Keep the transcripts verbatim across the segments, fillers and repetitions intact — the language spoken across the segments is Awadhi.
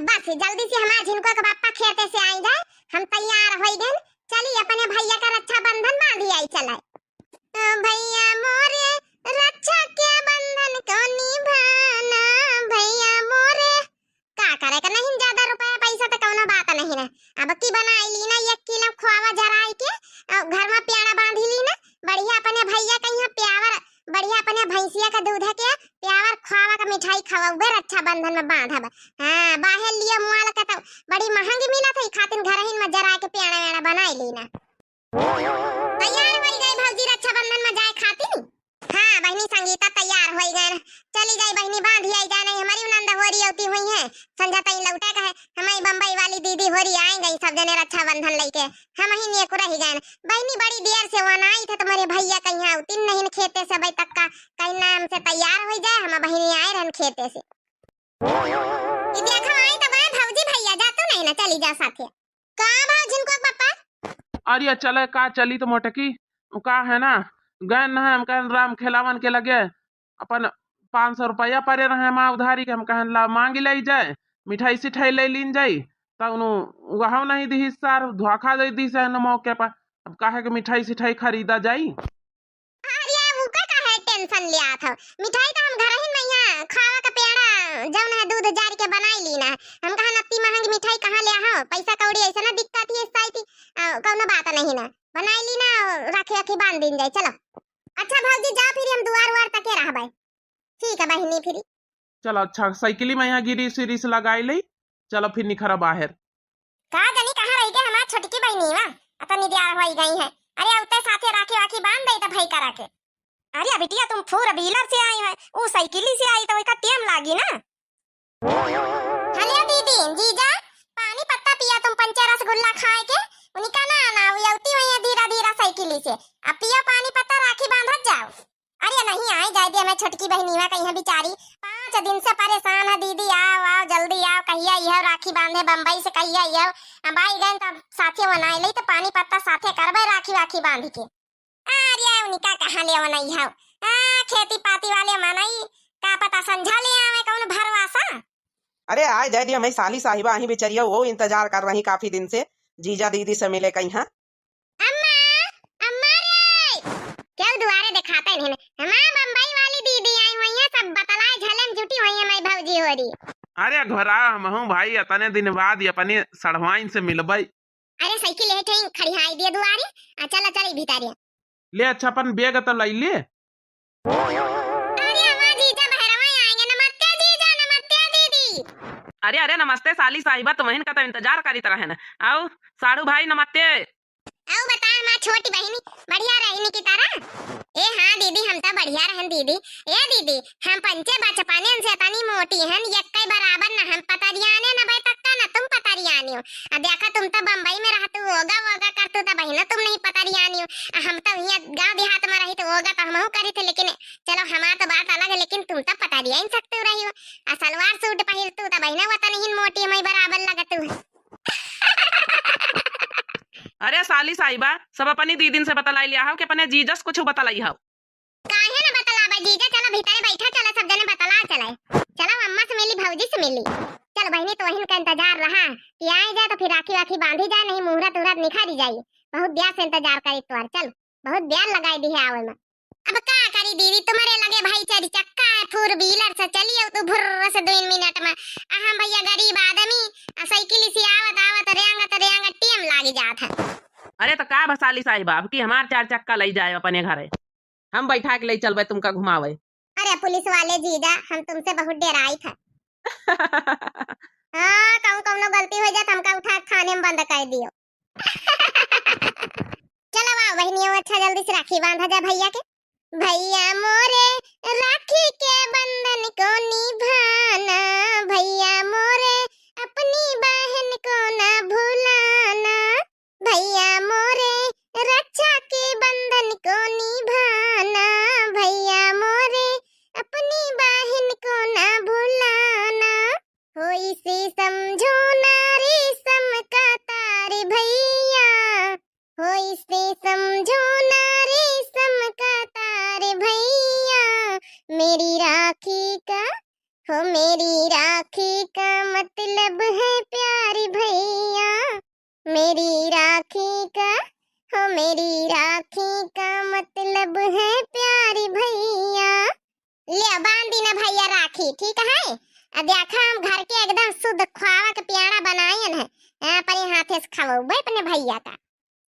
बस जल्दी से हमार झिनकुआ के पापा खेते से आई जाए, हम तैयार होई गए, चली अपने भैया का रक्षाबंधन बांधी आई चले। ओ भैया मोरे रक्षा के बंधन को निभाना, भैया मोरे। का करे का नहीं, ज्यादा रुपया पैसा तो कौनो बात नहीं ना। अब की बनाई ली ना एक किलो खोवा जराई के, अ, घर में प्याड़ा बांधी ली ना, बढ़िया अपने भैया के यहाँ प्यावर, बढ़िया अपने भैंसिया के दूध के प्यावर खोवा का मिठाई खवाउबे, रक्षाबंधन में बांधब। हाँ, बाहर लिए मुआल के तो बड़ी महंगी मिलत है, खातिन घरहिन में जरा के प्याड़ा व्याड़ा बनाई ली ना। तैयार होई गए भौजी रक्षाबंधन में जाए खातिर। हाँ बहिनी संगीता तैयार होई गए, चली जाई बहिनी बांधी आई जाए, नहीं हमारी नंद होरी अवती हुई है, संझा तई लौटे का है, हमारी बम्बई वाली दीदी होरी आई गई, सब जने रक्षाबंधन लेके, हम ही नेक रह गए। बहिनी बड़ी देर से वन आई थे तुम्हारे भैया कहीं अवती नहीं खेते से अबे तक का, कहीं ना हमसे तैयार हो जाए, हम बहिनी आए रहन खेते से। ई देखो आई तो बा भौजी भैया जा तू नहीं ना चली जा साथे। का भा झिनकुआ के पापा? अरे चले का चली तो मोटकी, उ का है ना, गए न है हम कहन राम खेलावन के लगे, अपन पाँच सौ रुपया परे रहे माँ उधारी के, हम कहन ला मांगी ले जाए, मिठाई सिठाई ले लीन जाई, त उनु वहाँ नहीं दी सार, धोखा दे दी से न मौके पर। अब काहे के मिठाई सिठाई खरीदा जाई? अरे, ऊ का काहे टेंशन लियात हौ? मिठाई त हम घरहिन में यहाँ खावा का पेड़ा, जौन है दूध जार के बनाई ली ना। हम कहा अत्ती महंगी मिठाई कहाँ ले आहो? पैसा कौड़ी ऐसे ना दिक्कत ही, ऐसा ही थी। आ, कौनो बात नहीं ना। बनाई ली ना, राखी राखी बांध दीन जाए, चलो। अच्छा भौजी, जा फिर हम दुआर उआर तके रहबै। ठीक है बहिनी, फिर। चलो अच्छा, साइकिली में यहाँ गिरीस उरीस लगाई ले, चलो फिर निखरा बाहर। का जानी कहाँ रही गए हमार छोटकी बहिनी वा, अतनी देर होई गई है। अरे अवते साथे राखी वाखी बांध दे त भाई करा के। अरे बिटिया तुम फोर व्हीलर से आई है, ऊ साइकिली से आई तो ओका टेम लागी ना। हेलो दीदी, जीजा, पानी पत्ता पिया तुम पंचे रसगुल्ला खाए के, उनका ना आना, ऊ अवती हुई है धीरा धीरा साइकिली से। अब पियो पानी पत्ता, राखी बांधत जाओ। अरे नहीं, आई जाए दे हमें छोटकी बहिनीवा कहिया बिचारी, पाँच दिन से परेशान है दीदी, आओ आओ जल्दी आओ, कहिया इहो राखी बांधे बम्बई से, कहिया इहो। अब आई गए तब साथे मनाए ले तो पानी पत्ता साथे करबे राखी वाखी बांध के। अरे उनका कहाँ ले मनई हो, आ, खेती पाती वाले मनई, का पता संझा ले आवे कौन भरवासा। अरे आए जाए दे हमें साली साहिबा, अहीं बेचरिया वो इंतजार कर रही काफी दिन से, जीजा दीदी से मिले कहीं। अम्मा, अम्मा रे! केहू दुआरे देखाते नहीं। हमार बम्बई वाली दीदी आई हुई है, सब बतलाए झलम जुटी हुई है, मैं भौजी होरी। अरे घोरा, हमहू भाई अतने दिन बाद ये अपने सड़वाइन से मिलबई। अरे साइकिल यही ठेंग खड़ी हाई दिए दुआरे, आ चला चली भीतरिया। ले अच्छा अपन बैग तो लाई ले। अरे हमार जीजा भैरवा आएंगे, नमस्ते जीजा, नमस्ते दीदी। अरे अरे नमस्ते साली साहिबा, तुम्हिन का तो इंतजार करीत रहन। आओ साढ़ू भाई नमस्ते। आओ बता हमार छोटी बहिनी, बढ़िया रहनी की तरह? ए हाँ दीदी, हम तो बढ़िया रहन दीदी। ए दीदी, हम पंचे बचपने से तनी मोटी हन, यक्कई बराबर न हम पतरियाने न बे तक्का न तुम पतरियाने हो। आ देखा तुम तो बम्बई में रहतू, ओगा वोगा करतू तो बहिना तुम नहीं पतरियाने हो। आ हम तो हियाँ गाँव देहात में रही तो ओगा तो हमहू करी थे, लेकिन चलो हमार तो बात अलग है, लेकिन तुम तो पतरिया ही सकते रही हो। आ सलवार सूट पहिरतू तो बहिना वतन ही मोटी हमारी बराबर लगतू। अरे साली साहिबा, सब अपनी दीदिन से बतलाई लिया हो कि अपने जीजस कुछ बतलाई हो। काहे न बतलाबे जीजा, चला भीतरे बैठा, चला सब जने बतला चले। चला अम्मा से मिली, भौजी से मिली। चल बहिनी, तोहिन का इंतजार रहा कि आए जाए तो फिर राखी वाखी बांधी जाए, नहीं मुहूर्त उहूर्त निखारी जाए। बहुत देर से इंतजार करी तोर, चल बहुत देर लगाई दी है आवे में। अब का करी दीदी, तुम्हारे लगे भाई चार चक्का है, four wheeler से चलिए तू भुर्र से दो मिनट में। आ हम भैया गरीब आदमी, आ साइकिल से आवत आवत रेंगत रेंगत टेम लाग जात है। अरे तो का भा साली साहिबा, अब की हमार चार चक्का ले जाए अपने घरे। हम बैठा के ले चलबे तुमका घुमावे। अरे पुलिस वाले जीजा, हम तुमसे बहुत डेराई था। हाँ, कहूँ कौनो गलती हो जाए तो हमका उठा के थाने में बंद कर दियो। चलो आओ बहनियों, अच्छा जल्दी से राखी बांधा जा भैया के। भैया मोरे राखी के बंधन को निभाना, भैया मोरे अपनी बहन को ना भुलाना। भैया मोरे रक्षा के बंधन को निभाना, भैया मोरे अपनी बहन को ना भुलाना। होई से समझो ना रेशम का तार भैया, होई से समझो ना रेशम का तार भैया, मेरी राखी का, हो मेरी राखी का मतलब है प्यारी भैया, मेरी राखी का, हो मेरी राखी का मतलब है प्यारी भैया। ले बांध दी ना भैया राखी, ठीक है? अब देखा हम घर के एकदम शुद्ध खोवा के पेड़ा बनायन है, अपने हाथे से खवउबे अपने भैया का।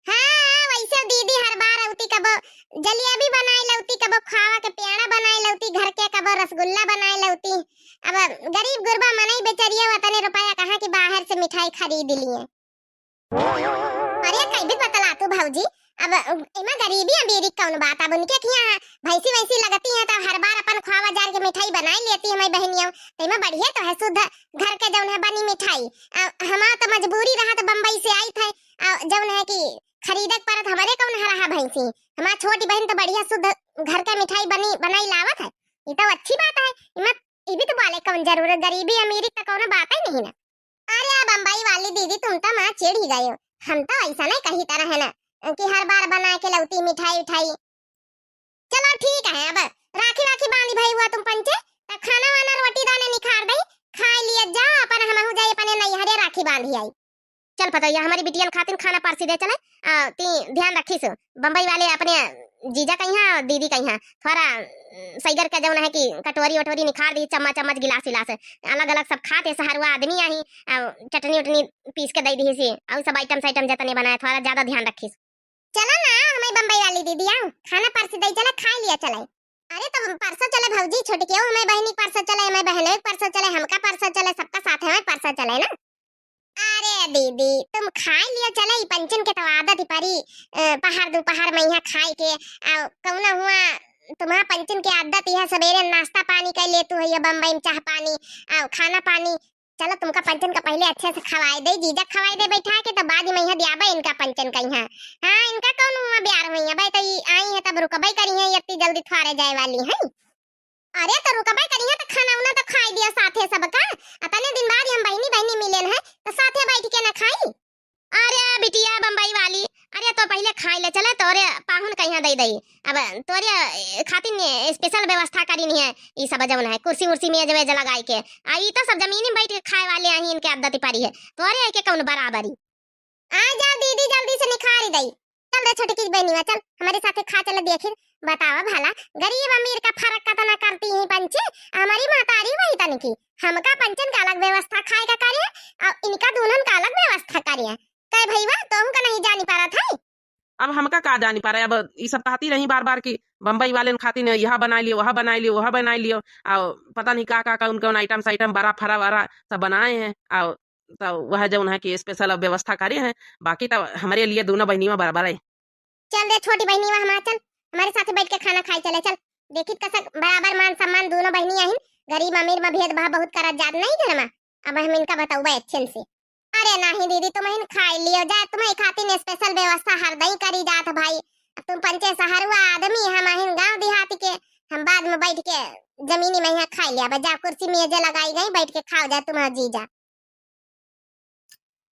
हाँ, हाँ, वैसे दीदी हर बार अउती, कबो जलेबी बनाए लउती, कबो खोवा के पेड़ा बनाए लउती, घर के कबो रसगुल्ला बनाए लउती। अब गरीब गुरबा मनई बेचरिया वतने रुपया कहाँ कि बाहर से मिठाई खरीद लिए। अरे कई भी बतला तू भौजी, अब एमा गरीबी अमीरी कौन बात? अब उनके किहाँ भैंसी वैसी लगती है तो हर बार अपन खोवा जार के मिठाई बनाए लेती है हमारी बहनियों, तो एमा बढ़िया तो है शुद्ध घर के जौन है बनी मिठाई। आ, हमार तो मजबूरी रहा तो बम्बई से आई थे, आ, जौन है कि खरीदे के परत हमरे कौन हरहा भैंसी। हमार छोटी बहन तो बढ़िया शुद्ध घर के मिठाई बनी, बनाई लावत है, ये तो अच्छी बात है। इमा, ये भी तो बोले कौन जरूरत, गरीबी अमीरी तो कौनो बात ही नहीं ना। अरे आ बम्बई वाली दीदी, तुम तो माँ चिढ़ ही गए हो। हम तो ऐसा नहीं कही तरह है ना कि हर बार बना के लौती मिठाई उठाई। चलो ठीक है, अब राखी वाखी बांधी भई हुआ तुम पंचे, तब खाना वाना रोटी दाने निखार दई, खाए लिए जाओ अपन, हमहू जाई अपने नैहरे राखी बांधी आई। चल पतैया, हमारी बिटियन खातिन खाना परसी दे चले, आ, ती ध्यान रखी सो, बम्बई वाले अपने जीजा कहिया, दीदी कहिया, थोड़ा, अम, सैगर के जौन है कि कटोरी वटोरी निखार दी, चम्मच चम्मच, गिलास विलास, अलग अलग सब खाते, सहरुआ आदमी आही, आ, चटनी उटनी पीस के दे दी से, और सब आइटम साइटम जतने बनाए, थोड़ा ज्यादा ध्यान रखी सो। चला ना, हमें बम्बई वाली दीदी आओ, खाना परसी दई चला, खाए लिया चले। अरे तो परसों चले भौजी, छोटकियो हमें बहनी परसों चले, हमें बहनों के परसों चले, हमका परसों चले, सबका साथ हमें परसों चले ना। अरे दीदी, तुम खाए लियो चले, ई पंचन के तो आदत ही परी, अ, पहर दोपहर में यहाँ खाए के, आ, कौना हुआ तुम्हारा पंचन के आदत यह सवेरे नाश्ता पानी कर लेतू है, ये बम्बई में चाह पानी, आ, खाना पानी। चलो तुमका पंचन का पहले अच्छे से खवाए दे, जीजा खवाए दे बैठा के, तो बाद में यहाँ दियाबे इनका पंचन का यहाँ। हाँ, इनका कौन हुआ ब्यार हुई है भाई, तो ई आई है तब रुकबे करी है, इतनी जल्दी थोड़े जाए वाली है। अरे तो रुकबे करिहे तो खाना उना तो खाई दिया साथे सबका। अतने दिन बाद हम बहिनी बहिनी मिलेन है तो साथे बैठ के ना खाई। अरे बिटिया बम्बई वाली, अरे तो पहिले खाई ले चले, तोरे पाहुन कहिया दई दई। अब तोरे खातिर स्पेशल व्यवस्था करी नहीं है, ई सब जौन है कुर्सी उर्सी मेज वेज लगाई के। आ ई तो सब जमीनी में बैठ के खाए वाले आही, इनके आदत परी है, तोरे के कौन बराबरी। आ जाओ दीदी, जल्दी से निखारी दई। चल रे छोटकी बहनिया, चल हमरे साथे खा चल। देखी बतावा भला, गरीब अमीर का फर्क कतना करती ही पंचे। हमारी महतारी वही तन की, हमका पंचन का अलग व्यवस्था खाए का करे और इनका दुल्हन का अलग व्यवस्था करे। कहे भईवा, तुमका नहीं जानी पारत है? अब हमका का जानी पारे, अब ई सब कहती रही बार बार कि बम्बई वाले खातिर यह बनाई लियो, वह बनाई लियो, वह बनाई लियो, और पता नहीं का का, का उनके आइटम साइटम बड़ा फरा वरा सब बनाए हैं, और तो वह जौन है कि स्पेशल अब व्यवस्था करे हैं, बाकी तो हमारे लिए दोनों बहनियों बराबर है। चल रे छोटी बहनियों हमार, चल हमारे साथ बैठ के खाना खाए चले, चल। देखी कसक बराबर मान सम्मान दोनों बहनी आहिन, गरीब अमीर में भेदभाव बहुत करत जात नहीं घर में। अब हम इनका बतौबे अच्छे से। अरे नहीं दीदी, तुम हिन खाए लियो जा, तुम्हारी खातिर स्पेशल व्यवस्था हर दई करी जात भाई। अब तुम पंचे सहरुआ आदमी, हम आहिन गांव देहात के, हम बाद में बैठ के जमीनी में यहाँ खाए लिया। जा कुर्सी मेजे लगाई गई, बैठ के खाओ जा तुम्हारा जीजा।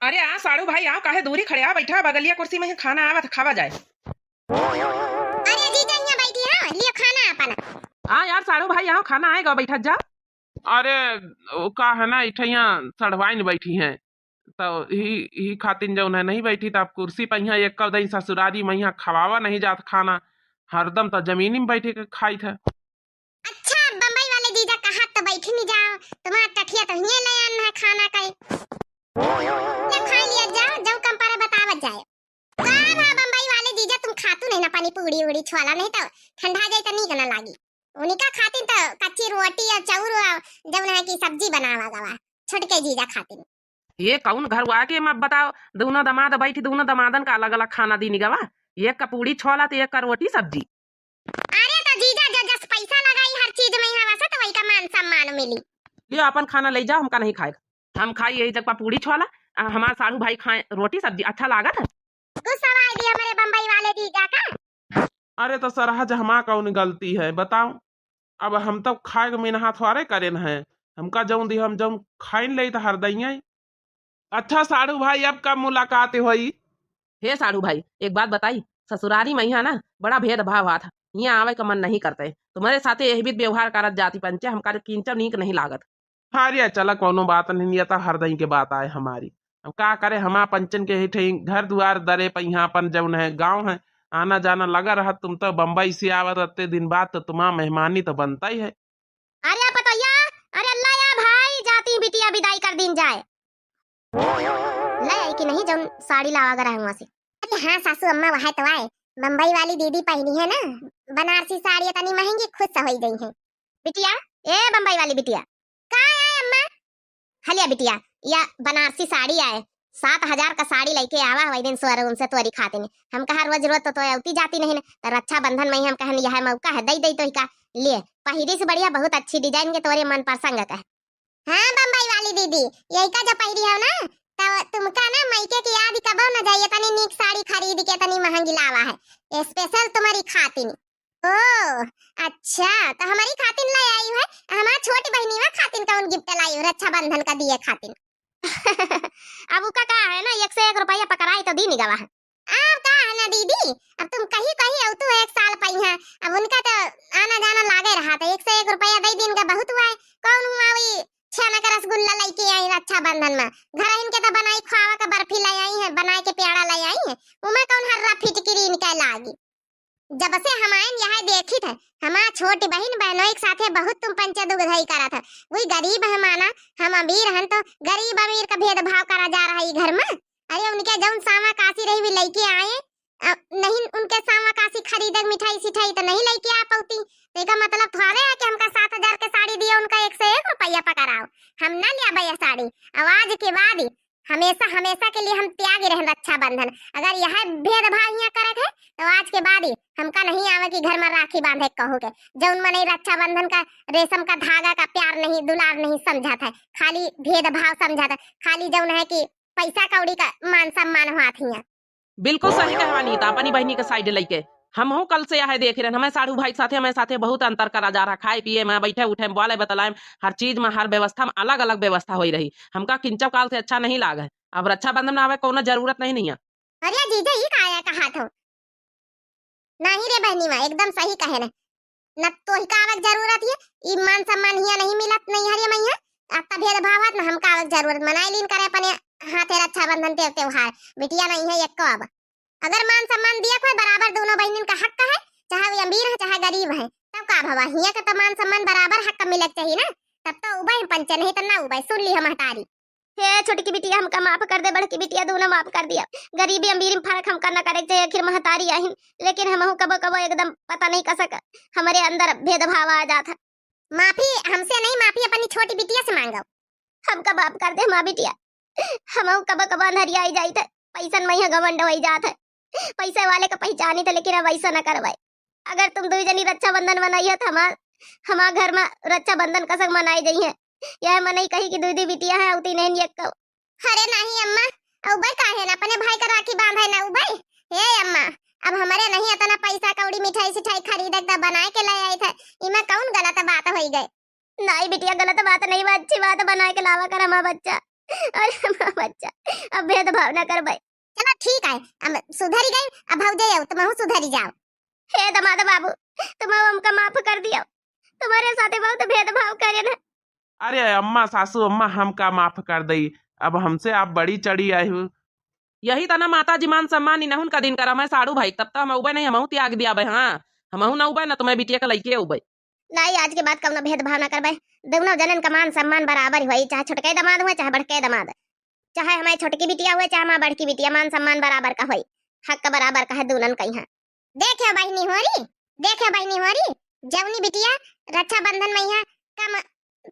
अरे आ साड़ू भाई, आओ, काहे दूरी खड़े, आ बैठा बगलिया कुर्सी में, खाना आवत, खावा जाए। अरे जीजा, यहाँ बैठी, हाँ, लियो खाना अपना। हाँ यार साड़ू भाई, आओ, खाना आएगा, बैठा जा। अरे, वो का है ना, इठैया सड़वाइन बैठी हैं, तो ही, ही खातिन जौन है नहीं बैठी, तो आप कुर्सी पर यहाँ एक कदई ससुरारी में यहाँ खवावा नहीं जात खाना, हरदम तो जमीनी में बैठे के खाई था। अच्छा, बम्बई वाले जीजा कहा तो बैठ नहीं जाओ, तुम्हारा टठिया तो हिये ले आना है खाना का। ले खा लिया जाओ, जो कम पारे बतावत जाए। का भा बम्बई वाले जीजा, तुम खातू नहीं ना पानी पूड़ी उड़ी छोला, नहीं तो ठंडा जाए तो नीक ना लागी। उनका खातिर तो कच्ची रोटी और चाउर और जौन है कि सब्जी बनावा गवा, छोटके जीजा खातिर। ये कौन घर हुआ के, मैं बताओ, दोनों दामाद बैठी, दोनों दामादन का अलग अलग खाना दीनी गवा, एक का पूड़ी छोला तो एक का रोटी सब्जी। अरे तो जीजा, जो जस पैसा लगाई हर चीज में यहाँ वैसे तो वही का मान सम्मान मिली। लियो अपन खाना ले जाओ, हमका नहीं खाएगा। हम खाई यही जगह पूड़ी छोला, आ, हमार साढ़ू भाई खाए रोटी सब्जी। अच्छा लागत है? गुस्सा आई दिया हमारे बम्बई वाले जीजा का। अरे तो सरहज हमार कौन गलती है बताओ? अब हम तो खाए के मिनहा थोड़े करेन है, हमका जौन दी हम जौन खाइन ले तो हर दइये। अच्छा साढ़ू भाई, अब कब मुलाकात होई? हे साढ़ू भाई, एक बात बताई, ससुरारी में यहाँ ना बड़ा भेदभाव हाथ, यहाँ आवे का मन नहीं करते। तुम्हारे साथे यही बीत व्यवहार करत जाती पंचे, हमका किंचो नीक नहीं लागत। अरे चला, कौनो बात नहीं, ये तो हर दई के बात आए हमारी। अब का करे, हमा पंचन के ही ठई घर दुआर दरे पे यहाँ अपन जौन है गाँव है, आना जाना लगा रहा। तुम तो बम्बई से आवत, अत्ते दिन बाद तो तुम्हारा मेहमानी तो बनता ही है। अरे पतोहिया, अरे अल्लाह या भाई, जाती बिटिया बिदाई कर दीन जाए। ले आई कि नहीं जौन साड़ी लावा गरा है वहाँ से? अरे हाँ सासू अम्मा, वह तो आए, बम्बई वाली दीदी पहनी है ना बनारसी साड़ी, इतनी महंगी, खुश हो गई है। बिटिया, ए बम्बई वाली बिटिया, का आए अम्मा? हलिया बिटिया, या बनारसी साड़ी आए, सात हजार का साड़ी लेके आवा, वही दिन शोरूम से तोरी खातिन। हम कहा रोज रोज तो तोय अउती जाती नहीं न, तो रक्षाबंधन में ही हम कहन यह मौका है, दई दई तो ही का, ले पहिरी से बढ़िया, बहुत अच्छी डिजाइन के तोरे मन पसंद का। हाँ बम्बई वाली दीदी, यही का जो पहिरी हो ना, तो तुमका ना मायके की याद कबो न जाइए, तनी नीक साड़ी खरीद के तनी महंगी लावा है, स्पेशल तुम्हारी खातिन। ओ अच्छा, तो हमारी खातिन ले आई है, हमार छोटी बहनी वा खातिन कौन गिफ्ट लाई हो रक्षाबंधन का दिए खातिन? अब उका का है ना, एक से एक रुपया पकड़ाई तो दीन गवा है। अब का है ना दीदी, अब तुम कहीं कहीं अउतू एक साल पई है, अब उनका तो आना जाना लागे रहा था, एक से एक रुपया दे दीन का बहुत हुआ है। कौन हुआ वही छेना का रसगुल्ला लेके आई रक्षाबंधन में, घर इनके तो बनाई खावा का बर्फी ले आई है, बनाए के प्याड़ा ले आई है, उमा कौन हर्रा फिटकिरी इनके लागी। जब से हमायन यह देखित है, हमार छोट बहिन बहनों के साथे बहुत तुम पंचे दुगधई करत है। वही गरीब है माना, हम अमीर हन तो गरीब अमीर का भेदभाव करा जा रहा है ई घर में। अरे उनके जौन सावा काशी रही भी लइके आए, अ, नहीं उनके सावा काशी खरीदे मिठाई सिठाई तो नहीं लइके आ पौती। तो एका मतलब थोड़े है कि हमका सात हजार के साड़ी दिए, उनका एक से एक रुपया पकड़ाओ, हम ना लियाबे ये साड़ी। अब आज के बाद ही हमेशा, हमेशा के लिए हम त्यागी रहन रक्षाबंधन। अगर यह भेदभाव यहाँ करे थे, तो आज के बाद ही हमका नहीं आवे कि घर में राखी बांधे कहू के। जौन मनई रक्षाबंधन का रेशम का धागा का प्यार नहीं, दुलार नहीं समझत है, खाली भेदभाव समझत है, खाली जौन है कि पैसा कौड़ी का मान सम्मान हुआ थी। बिल्कुल सही कहा अनीता, अपनी बहिनी के साइड लइके। हमहू कल से यह देख रहन, हमें साढ़ू भाई के साथे, हमें साथे बहुत अंतर करा जा रहा। खाए पिए में, बैठे उठे में, बोले बतलाए में, हर चीज में, हर व्यवस्था में अलग अलग व्यवस्था होई रही। हमका किंचव काल से अच्छा नहीं लाग है। अब रक्षाबंधन में आवे कौनो जरूरत नहीं, नहीं है। अरे जीजा, ई का आया कहा थो? नहीं रे बहनी माँ, एकदम सही कहे न। न तोहिका आवे के जरूरत है, ई मान सम्मान हिया नहीं मिलत नैहरे में है। अत्ता भेदभाव है, न हमका आवे के जरूरत। मनाई लीन करे अपने हाथे रक्षाबंधन ते त्योहार। बिटिया नहीं है एको अब। अगर मान सम्मान दिया कोई बराबर दोनों बहनिन का हक है, चाहे वो अमीर है चाहे गरीब है, तब का भवा, हिया के तो मान सम्मान बराबर हक मिले के चाहिए ना। तब तो उबे हम पंचे, नहीं तो ना उबे। सुन ली हम महतारी। हे छोटकी बिटिया, हमका माफ कर दे, बड़की बिटिया, दोनों माफ कर दिया। गरीबी अमीरी में फर्क हमका न करे के चाहिए, आखिर महतारी आहिन, लेकिन हमहू कबो कबो एकदम पता नहीं कसक हमरे अंदर भेदभाव आ जात है। माफी हमसे नहीं, माफी अपनी छोटी बिटिया से मांगो। हमका माफ कर दे माँ बिटिया, हमहू कबो कबो अंधरिया आई जाइत है, पैसन में ही घमंड होई जात है। पैसे वाले का पहचानी थे, लेकिन अब ऐसा न करवाए। अगर तुम दुई जनी रक्षाबंधन मनाई है, तो हमार, हमार घर में रक्षाबंधन कसक मनाई जाई है। यह मनई कही कि दुई दुई बिटिया है, उती नहीं एक कौ। अरे नहीं अम्मा, अब भाई काहे ना अपने भाई का राखी बांधे ना उ भाई। हे अम्मा, अब हमारे नहीं इतना पैसा कौड़ी मिठाई सिठाई खरीदे के बनाए के ले आई थे, इमा कौन गलत बात होई गए? नहीं बिटिया, गलत बात नहीं बा, अच्छी बात बनाए के लावा कर हमार बच्चा। अरे हमार बच्चा, अब भेदभाव ना करबे। चलो ठीक है, अब सुधरी गई, अब भौजाई आओ, तुमहू सुधरी जाओ। हे दमाद बाबू, तुम हमका माफ कर दियो, तुम्हारे साथे बहुत भेदभाव करे ना। अरे अम्मा, सासू अम्मा, हमका माफ कर दई, अब हमसे आप बड़ी चढ़ी आई हो। यही तना माता जी मान सम्मान इनहुन का दिन करा, मैं साड़ू भाई, तब तो हम उबे नहीं, हमहू त्याग दिया बे, हाँ, हमहू ना उबे ना तुम्हें बिटिया का लइके उबे। नहीं, आज के बाद कौनो भेदभाव ना करबे। दोनों जनन का मान सम्मान बराबर होई, चाहे छोटके दामाद हुए, चाहे बड़के दामाद, चाहे हमारे छोटकी बिटिया हुए, चाहे हमारे बड़की बिटिया, मान सम्मान बराबर का होई, हक बराबर का है दोनों का यहाँ। देखे बहिनी होरी, देखे बहिनी होरी, जौनी बिटिया रक्षाबंधन में यहाँ कम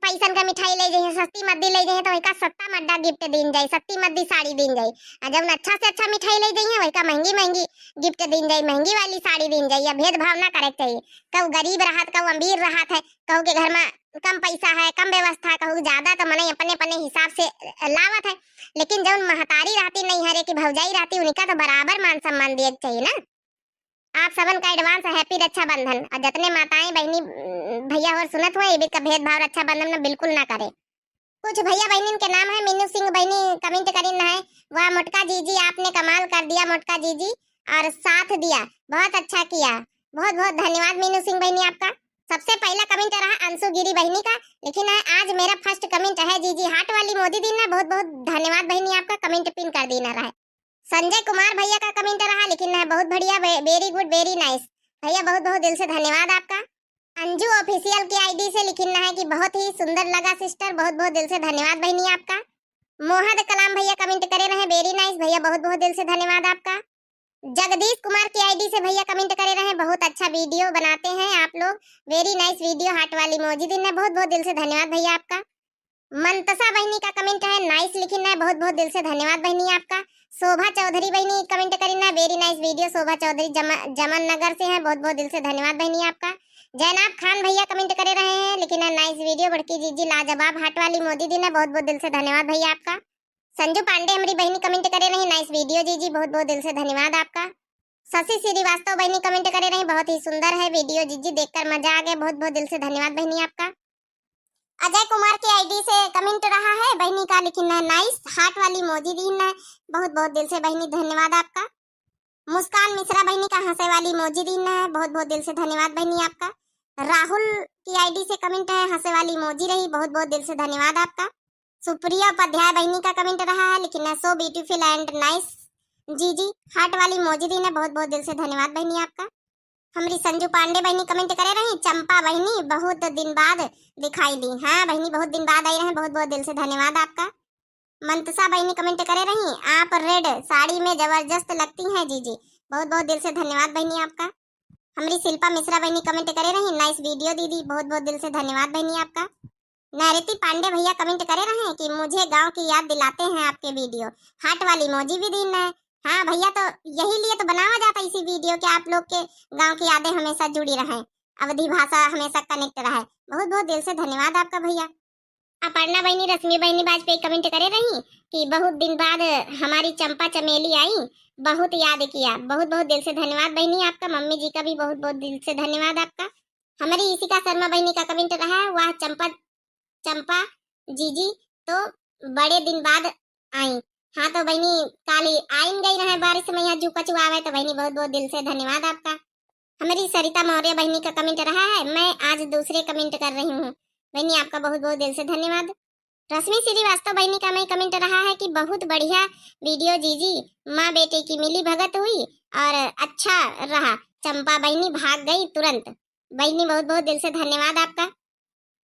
पैसन का मिठाई ले जाइए, सस्ती मद्दी ले जाइए, तो वही का सस्ता मड्डा गिफ्ट दीन जाए, सस्ती मद्दी साड़ी दीन जाए। आ जौन अच्छा से अच्छा मिठाई ले जाइए, वही का महंगी महंगी गिफ्ट दीन जाए, महंगी वाली साड़ी दीन जाए। या भेदभाव ना करे के चाहिए, कहू गरीब रहत, कहू अमीर रहत है, कहू के घर में कम पैसा है, कम व्यवस्था, कहू ज्यादा, तो मनई अपने अपने हिसाब से लावत है। लेकिन जौन महतारी रहती, नैहरे की भौजाई रहती, उनका तो बराबर मान सम्मान दिए के चाहिए ना। आप सबन का एडवांस हैप्पी रक्षाबंधन। और जितने माताएं बहनी, उम, भैया और सुनत हुए, ये भी का भेदभाव रक्षाबंधन में बिल्कुल ना करे। कुछ भैया बहनिन के नाम है मीनू सिंह बहनी कमेंट करिन है, वाह मोटका जीजी आपने कमाल कर दिया मोटका जीजी, और साथ दिया, बहुत अच्छा किया, बहुत बहुत धन्यवाद मीनू सिंह बहनी आपका। सबसे पहला comment रहा अंशु गिरी बहिनी का, लेकिन है आज मेरा first comment है जीजी, heart वाली emoji दीन है, बहुत बहुत धन्यवाद बहिनी आपका, comment pin कर दीन रहा है। संजय कुमार भैया का comment रहा, लेकिन है बहुत बढ़िया, very good, very nice। भैया बहुत बहुत दिल से धन्यवाद आपका। अंजू Official की ID से लिखिन है कि बहुत ही सुंदर लगा sister, बहुत बहुत दिल से धन्यवाद बहिनी आपका। मोहद कलाम भैया comment करे रहे, very nice भैया, बहुत बहुत दिल से धन्यवाद आपका। जगदीश कुमार की ID से भैया comment करे रहे, बहुत अच्छा video बनाते हैं आप लोग, very nice video, heart वाली emoji दीन है, बहुत बहुत दिल से धन्यवाद भैया आपका। मंतसा बहिनी का comment है, nice लिखिन है, बहुत बहुत दिल से धन्यवाद बहिनी आपका। शोभा चौधरी बहिनी comment करिन है, very nice video, शोभा चौधरी जमा-, जमन नगर से हैं, बहुत बहुत दिल से धन्यवाद बहिनी आपका। जैनाब खान भैया comment करे रहे हैं, लिखिन है nice video, बड़की जीजी लाजवाब, heart वाली emoji दीन है, बहुत बहुत दिल से धन्यवाद भैया आपका। संजू पांडे हमरी बहिनी comment करे रही, nice video जीजी, बहुत बहुत दिल से धन्यवाद आपका। शशि श्रीवास्तव बहिनी comment करे रही, बहुत ही सुंदर है video जीजी, देखकर मजा आ गया, बहुत बहुत दिल से धन्यवाद बहिनी आपका। अजय कुमार के ID से comment रहा है, बहिनी का लिखिन है nice, heart वाली emoji दीन है, बहुत बहुत दिल से बहिनी धन्यवाद आपका। मुस्कान मिश्रा बहिनी का हंसे वाली emoji दीन है, बहुत बहुत दिल से धन्यवाद बहिनी आपका। राहुल की ID से comment है, हंसे वाली emoji रही, बहुत बहुत दिल से धन्यवाद आपका। सुप्रिया उपाध्याय बहिनी का comment रहा है, लिखिन है so beautiful and nice जीजी, heart वाली emoji दीन है, बहुत बहुत दिल से धन्यवाद बहिनी आपका। हमरी संजू पांडे बहिनी comment करे रही, चंपा बहिनी बहुत दिन बाद दिखाई दी। हाँ बहिनी, बहुत दिन बाद आई रहे, बहुत बहुत दिल से धन्यवाद आपका। मंतसा बहिनी comment करे रही, आप red साड़ी में जबरदस्त लगती हैं जीजी, बहुत बहुत दिल से धन्यवाद बहिनी आपका। हमरी शिल्पा मिश्रा बहिनी comment करे रही, nice video दीदी, बहुत बहुत दिल से धन्यवाद बहिनी आपका। नैरति पांडे भैया comment करे रहे कि मुझे गांव की याद दिलाते हैं आपके video, heart वाली emoji भी दीन है। हाँ भैया, तो यही लिए तो बनावा जाता इसी video कि आप लोग के गांव की यादें हमेशा जुड़ी रहें, अवधी भाषा हमेशा connect रहे। बहुत बहुत दिल से धन्यवाद आपका भैया। अपर्णा बहिनी, रश्मि बहिनी वाजपेयी comment करे रही कि बहुत दिन बाद हमारी चंपा चमेली आई, बहुत याद किया। बहुत बहुत दिल से धन्यवाद बहिनी आपका, मम्मी जी का भी बहुत बहुत दिल से धन्यवाद आपका। हमारी इशिका शर्मा बहिनी का comment रहा, वाह चंपा, चंपा जीजी तो बड़े दिन बाद आई। हाँ तो बहिनी, काली आइन गई रहे बारिश में, यहाँ जू कचू आवे, तो बहिनी बहुत बहुत दिल से धन्यवाद आपका। हमारी सरिता मौर्य बहिनी का comment रहा है, मैं आज दूसरे comment कर रही हूँ। बहिनी आपका बहुत बहुत दिल से धन्यवाद। रश्मि श्रीवास्तव बहिनी का मैं comment रहा है कि बहुत बढ़िया video जीजी, माँ बेटे की मिली भगत हुई और अच्छा रहा, चंपा बहिनी भाग गई तुरंत। बहिनी बहुत बहुत दिल से धन्यवाद आपका।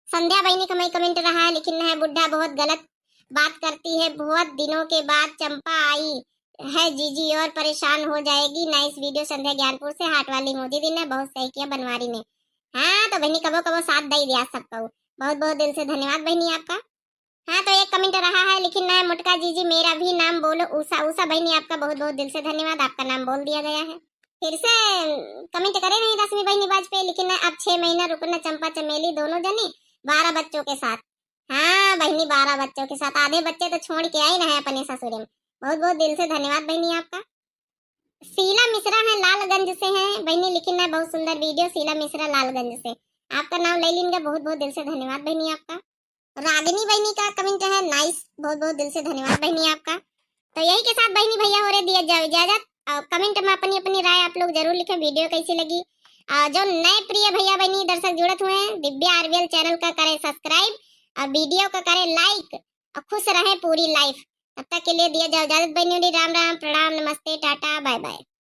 संध्या बहिनी का मैं comment रहा है, लिखिन है बुढ़ा बहुत गलत बात करती है, बहुत दिनों के बाद चंपा आई है जीजी और परेशान हो जाएगी। Nice video संध्या ज्ञानपुर से, heart वाली emoji दीन है, बहुत सही किया बनवारी ने। हाँ तो बहिनी कबो कबो साथ दई दिया सबका, बहुत बहुत दिल से धन्यवाद बहिनी आपका। हाँ तो एक comment रहा है, लिखिन है मोटका जीजी मेरा भी नाम बोलो उषा। उषा बहिनी आपका बहुत बहुत दिल से धन्यवाद, आपका नाम बोल दिया गया है। फिर से comment करे रही रश्मि बहिनी वाजपेयी, लिखिन है अब छह महीना रुकना चंपा चमेली दोनों जने बारह बच्चों के साथ। हाँ बहिनी, बारह बच्चों के साथ, आधे बच्चे तो छोड़ के आई रहे अपने ससुरे में। बहुत बहुत दिल से धन्यवाद बहिनी आपका। शीला मिश्रा है, लालगंज से हैं बहिनी, लिखिन है बहुत सुंदर video, शीला मिश्रा लालगंज से, आपका नाम ले लीन गा, बहुत बहुत दिल से धन्यवाद बहिनी आपका। रागिनी बहिनी का comment है, nice, बहुत बहुत दिल से धन्यवाद बहिनी आपका। तो यही के साथ बहिनी भैया हो रहे दिया जाओ इजाजत। और comment में अपनी अपनी राय आप लोग जरूर लिखें, video कैसी लगी। और जो नए प्रिय भैया बहिनी दर्शक जुड़त हुए हैं, दिव्या RVL channel का करें subscribe और video का करें like। और खुश रहें पूरी life। तब तक के लिए दिया जाओ इजाजत बहिनी, राम राम, प्रणाम, नमस्ते, टाटा, bye bye।